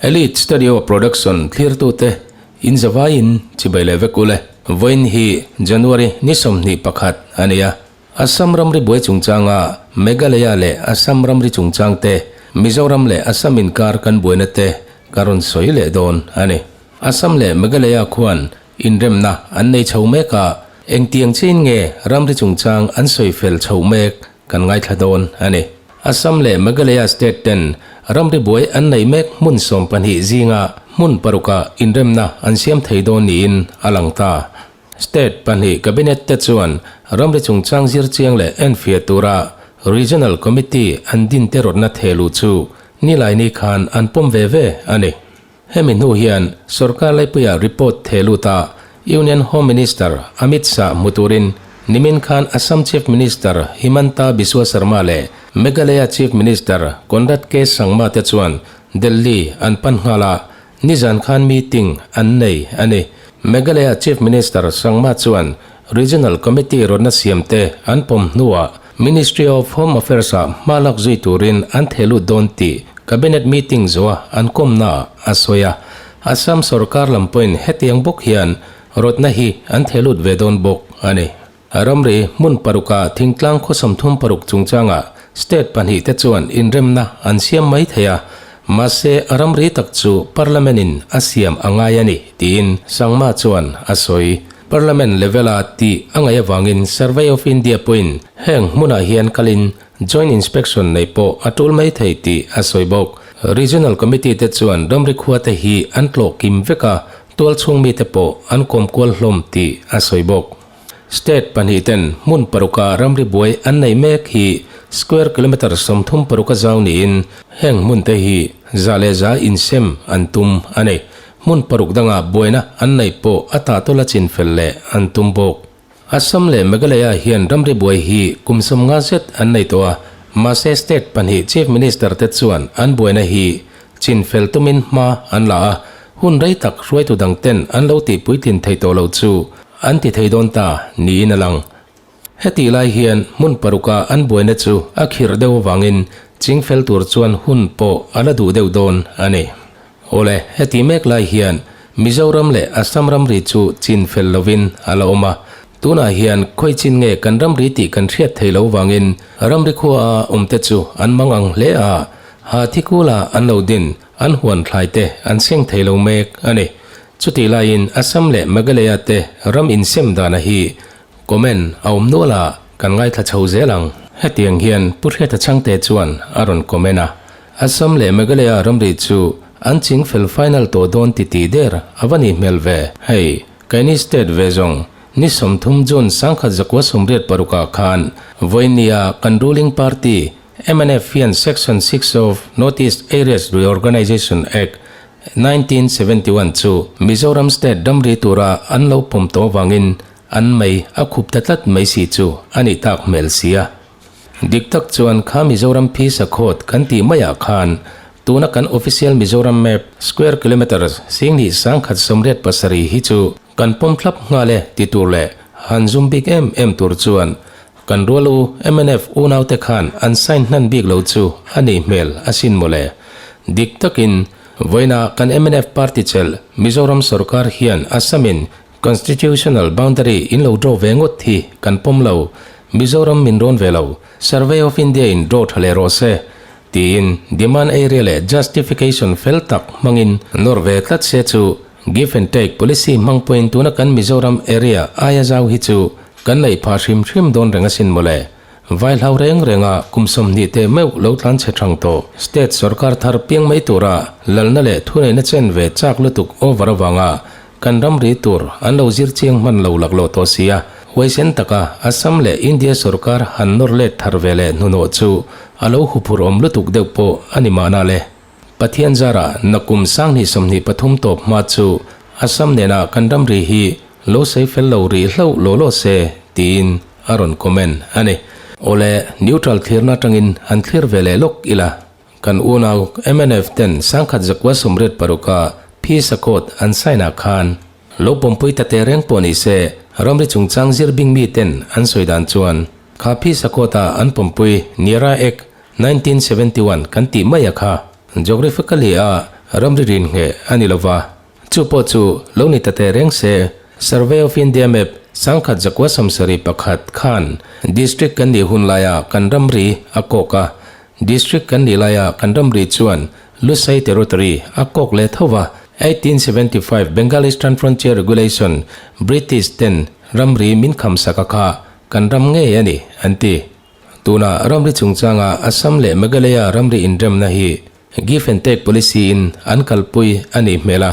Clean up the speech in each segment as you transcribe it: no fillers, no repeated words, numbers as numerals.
Elite Studio Production thlirtute in zavaiin chibai leh vek ule. Vawiin hi January ni 21 a ni a. Assam ramri buai chungchanga Meghalaya leh Assam ramri chungchang te, Mizoram leh Assam inkar kan buaina te ka rawn sawi leh dawn a ni. Assam leh Meghalaya khuan inremna an nei chho mek a, engtiang chiin nge ramri chungchang an sawi fel chho mek kan ngaithla dawn a ni. Assam leh Meghalaya state ten ramri buai an neih mek hmun 12 zinga hmun paruka inremna an siam thei dawn niin a lang ta. State pahnih cabinet te chuan ramri chungchang zir chiang leh enfiah tura Regional Committee an din te rawtna thehluh chu Nilaini khan an pawm ve ve a ni. Hemi hnu hian sorkar laipuia report thehlut a Union Home Minister Amit Shah hmu turin nimin khan Assam Chief Minister Himanta Biswa Sarma leh Meghalaya Chief Minister Conrad K Sangma te chuan Delhi an pan nghal a, nizan khan meeting an nei a ni. Meghalaya Chief Minister Sangma chuan Regional Committee rawtna siam te an pawm hnuah Ministry of Home Affairs-ah hma lak zui turin an thehlut dawn tih Cabinet meeting zawha an kawmnaah a sawi a. Assam sorkar lam pawhin hetiang bawk hian rawtna hi an thehlut ve dawn bawk a ni. Ramri hmun paruka thingtlang khaw 36 chungchangah state pahnih te chuan inremna an siam mai thei a, mahse a ramri tak chu Parliament-in a siam a ngai a ni, tiin Sangma chuan a sawi. Parliament level-a tih a ngaih avangin Survey of India pawhin heng hmunah hian kalin joint inspection nei pawh a tul mai thei tih a sawi bawk. Regional Committee te chuan ramri khuate hi an tlawh kim vek a, tualchhung mite pawh an kawmkual hlawm tih a sawi bawk. State pahnih ten hmun paruka ramri buai an nei mek hi square kilometre 36 a zau niin heng hmun te hi za leh za insem an tum a ni. Hmun paruk danga buaina an neih pawh a tahtawla chinfel leh an tum bawk. Assam leh Meghalaya hian ramri buai hi kum 50 zet an nei tawh a, mahse state pahnih chief minister te chuan an buaina hi chinfel tumin hma an la a, hun rei tak hruaitu dang ten an lo tihpuitlin thei tawh lo chu an ti thei dawn ta niin a lang. Hetih lai hian hmun paruka an buaina chu a khirh deuh avangin chingfel tur chuan hun pawh a la duh deuh dawn a ni. Awle, hetih mek lai hian Mizoram leh Assam ramri chu chinfel lovin a la awm a. Tunah hian khawi chin nge kan ramri tih kan hriat thei lo vangin ramri khua a awmte chu an mang ang hle a, ha thikula an lo din an huan thlai te an seng thei lo mek a ni. Chutih laiin Assam leh Meghalaya te ram insem dana hi comment a awm nual a, kan ngaithla chho zel ang. Hetiang hian Pu Hriata Chhangte chuan a rawn comment a, Assam leh Meghalaya ramri chu an ching fel final tawh dawn ti tih der a va nih hmel ve. Hei, keini state ve zawng ni 30 June 1986 ah khan vawinia kan ruling party mnf hian Section 6 of North East Areas Reorganisation Act 1971 chu Mizoram state ramri tura an lo pawm tawh avangin an mei a khup ta tlat mai si chu a nih tak hmel sia. Dik tak chuan kha Mizoram phisa khawt kan tih maiah khan tuna kan official Mizoram map square kilometres 2187 hi chu kan pawm thlap nghal e ti tur leh han zum bik em em tur chuan kan rual u mnf unaute khan an sign hnan bik lo chu a nih hmel asin mawle. Dik takin vawiina kan mnf party chelh Mizoram sorkar hian Assamin Constitutional boundary in lo draw ve ngawt hi kan pawm lo, Mizoram min rawn ve lo, Survey of India in draw tha leh rawh se tiin demand area leh justification fel tak hmangin nawr ve tlat se chu give and take policy hmang pawhin tuna kan Mizoram area aia zau hi chu kan neih phah hrim hrim dawn reng asin mawle. Vai hlau reng renga kum 20 te meuh lo tlan chhe thang tawh. State sorkar thar piang mai tura lalna leh thuneihna chen ve chak lutuk over avanga kan ramri tur an lo zir chiang hman lo laklawh tawh sia. Huaisen taka Assam leh India sorkar han nawr let thar ve leh hnuhnawh chu a lo huphur awm lutuk deuh pawh a ni mahna le. Pathian zara nakum 2023 tawp hma chu Assam nena kan ramri hi lo sei fel lo rih hlauh law law se tiin a rawn comment a ni. Awle, neutral thlirna atangin han thlir ve leh lawk ila. Kan unau mnf ten 1986 a Peace Accord an sign ah khan lo pawmpui ta teh reng pawh ni se ramri chungchang zir bing mi ten an sawi dan chuan kha Peace Accord a an pawmpui Niara Act 1971 kan tih mai a kha. Geographically a ramri rin ngheh a ni lova. Chu pawh chu lo ni ta teh reng se, Survey of India map 1971 khan District kan nih hun laia kan ramri a kawk a, District kan nih laia kan ramri chuan Lusei Territory a kawk leh tho va. 1875 Bengal Eastern Frontier Regulation British ten ramri min khamsak a kha kan ram ngei a ni, an ti. Tuna ramri chungchanga Assam leh Meghalaya ramri inremna hi give and take policy in an kalpui a nih hmel a,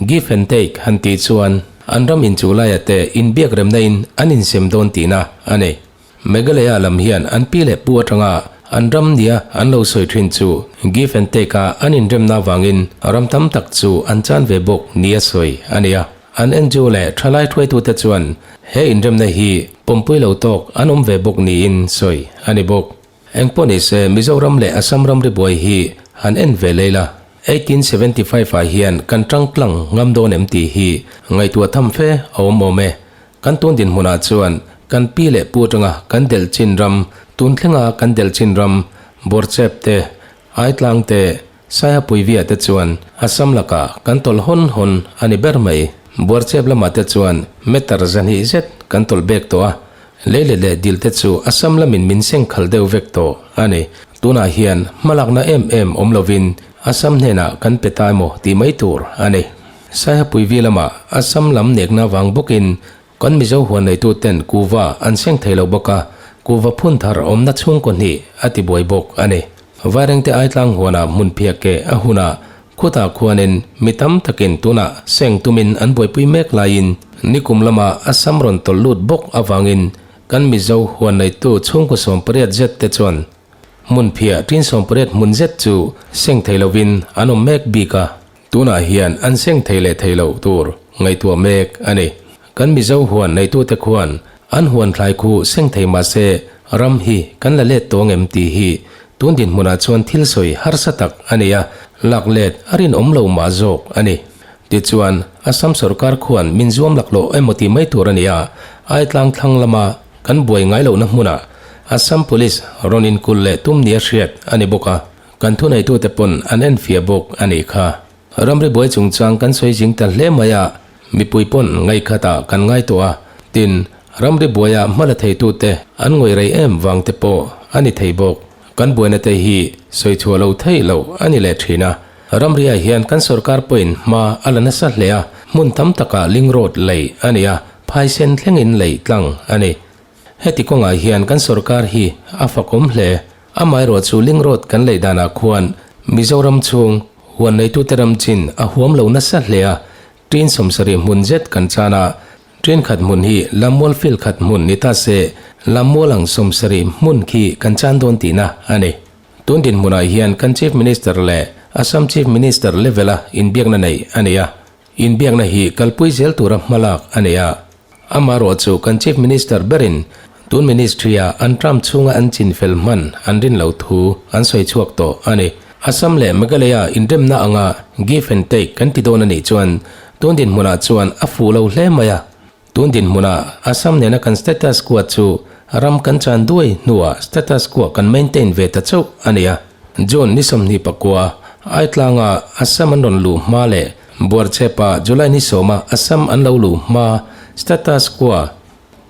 give and take han tih chuan an ram inchuh laia te inbiak remna in an insem dawn tihna a ni. Meghalaya lam hian an pi leh pu atanga an ram nia an lo sawi thin chu give and take a an inremna avangin ram tam tak chu an chan ve bawk nia sawi a ni a. An ngo leh thalai hruaitute chuan he inremna hi pawmpui lo tawk an awm ve bawk niin sawi a ni bawk. Engpawh ni se Mizoram leh Assam ramri buai hi han en ve lei la, 1875 ah hian kan tang tlang ngam dawn em tih hi ngaihtuah tham fe a awm awm e. Kan tun dinhmunah chuan kan pi leh pu atanga kan delh chin ram, tun thlenga kan delh chin ram, Bawrchep te, Aitlang te, Saihapuivia te chuan Assam lakah kan tawlh hawn hawn a ni ber mai. Buarchep lamah te chuan meter 200 zet kan tawlh bek tawh a, leilet leh dil te chu Assam lamin min seng khalh deuh vek tawh a ni. Tunah hian hmalakna em em awm lovin Assam hnenah kan pe ta emaw tih mai tur a ni. Saihapuivi lamah Assam lam nekna vang bawkin Kan Mizo huan neitu ten kuva an seng thei lo bawk a, kuva phun thar awmna chhungkaw hnih a ti buai bawk a ni. Vairengte Aitlang huanah hmun phiak ke a hunah khutah khuanin mi tam takin tunah seng tumin an buaipui mek laiin nikum lama Assam rawn tawlh lut bawk avangin kan Mizo huan neitu chhungkaw 18 zet te chuan hmun phiah tin 18 hmun zet chu seng thei lovin an awm mek bik a. Tunah hian an seng thei leh thei loh tur ngaihtuah mek a ni. Kan Mizo huan neitute khuan an huan thlai khu seng thei mah se ram hi kan la let tawng em tih hi tun dinhmunah chuan thil sawi harsa tak a ni a, lak let a rinawm lo mah zawk a ni. Tichuan, Assam sorkar khuan min zuam laklawh emaw tih mai tur a ni a, Aitlang thlang lama kan buai ngai lohna hmunah Assam Police rawn inkulh leh tum nia hriat a ni bawk a. Kan thuneitute pawn an enfiah bawk a nih kha. Ramri buai chungchang kan sawi zing ta hle mai a, mipui pawn ngaihkhatah kan ngai tawh a, tin, ramri buaia hma la theitute an ngawih rei em vang te pawh a ni thei bawk. Kan buaina te hi sawi chhuah lo theih loh a ni leh thin a. Ramriah hian kan sorkar pawhin hma a la nasa hle a, hmun tam takah link road lei a ni a, phaisen thlengin lei tlang a ni. Heti kawngah hian kan sorkar hi a fakawm hle. Amaherawh chu link road kan lei danah khuan Mizoram chhung huan neitute ram chin a huam lo nasa hle a, train 70 hmun zet kan chan a, train khat hmun hi Lammual field khat hmun ni ta se Lammual ang 70 hmun khi kan chan dawn tihna a ni. Tun dinhmunah hian kan Chief Minister leh Assam Chief Minister level-a inbiakna neih a ni a, Inbiakna hi kalpui zel tura hmalak a nei a, amaherawh chu kan Chief Minister berin tun Ministry-a an term chhunga an chinfel hman an rin loh thu an sawi chhuak tawh a ni. Assam leh Meghalaya inremna anga give and take kan ti dawn a nih chuan tun dinhmunah chuan a fuh lo hle mai a. Tun dinhmunah Assam nena kan status quo chu ram kan chan duai hnuah status quo kan maintain ve ta chauh a ni a. June ni 29 Aitlanga Assam an rawn luh hma leh Buarchepa July ni 10 Assam an lo luh hma status quo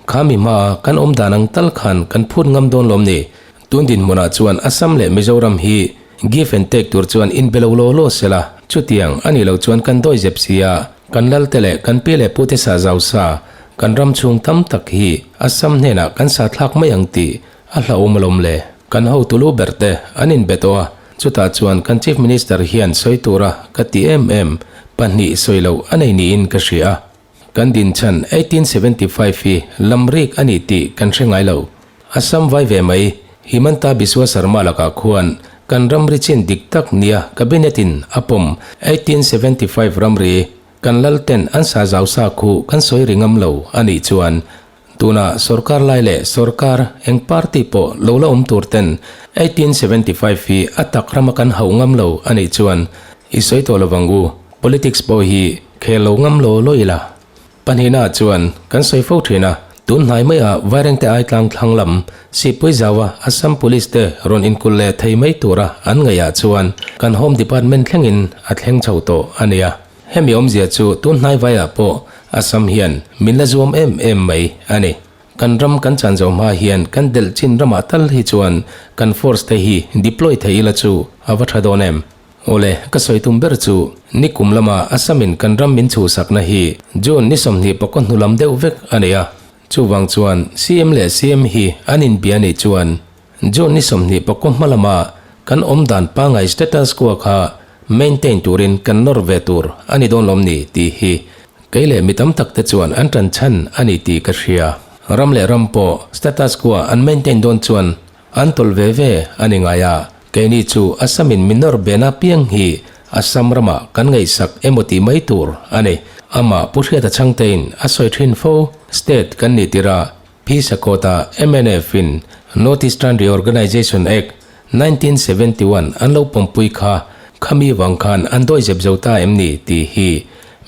kha mi hmaa kan awm dan ang tal khan kan phut ngam dawn lawm ni. Tun dinhmunah chuan Assam leh Mizoram hi give and take tur chuan inbe lo law law sela, chutiang a nih loh chuan kan dawi zep si a, kan lalte leh kan pi leh pute sa zau sa, kan ram chhung tam tak hi Assam hnenah kan sa thlak mai ang tih a hlauhawm alawm le. Kan hotu lu ber te an inbe tawh a, chutah chuan kan Chief Minister hian sawi tura ka ti em em pahnih sawi loh a nei niin ka hria a. Kan dinchhan 1875 hi lamrik a ni tih kan hre ngai lo. Assam vai ve mai, Himanta Biswa Sarma lakah khuan kan ramri chin dik tak nia Cabinet in a pawm 1875 ramri kan lalten an sa zau sa khu kan sawi ri ngam lo a nih chuan tuna sorkar lai leh sorkar eng party pawh lo la awm tur ten 1875 hi a tak rama kan hauh ngam lo a nih chuan i sawi tawh lovang u. Politics pawh hi khel lo ngam law law ila. Pahnihna chuan kan sawi fo thin a. Tun hnai maiah Vairengte Aitlang thlang lam Sihpui zaua Assam Police te rawn inkulh leh thei mai tura an ngaihah chuan kan Home Department thlengin a thleng chho tawh a nia. Hemi awmzia chu tun hnai vaiah pawh Assam hian min la zuam em em mai a ni. Kan ram kan chan zo hma hian kan delh chin ramah tal hi chuan kan force te hi deploy thei ila chu a va tha dawn em? Awle, ka sawi tum ber chu nikum lama Assam-in kan ram min chhuhsakna hi June ni 20 pakaw hnu lam deuh vek a nei a. Chuvang chuan CM leh CM hi an inbia nih chuan June ni 20 pakaw hma lama kan awm dan pangngai status quo kha maintain turin kan nawr ve tur a ni dawn lawm ni tih hi Kei leh mi tam tak te chuan an tan chhan a ni tih ka hria. Ram leh ram pawh status quo an maintain dawn chuan an tawlh ve ve a ni ngai a. Keini chu Assam in minor bena piang hi Assam ramah kan ngaihsak emaw tih mai tur a ni. Amah Pu Hriata Chhangtein a sawi thin fo. State kan nih tirh a Phi Sakawta mnf in North Eastern Reorganisation Act 1971 an lo pawmpui kha khami vang khan an dawi zep zo ta em ni tih hi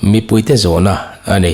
mipuite zawhna a ni.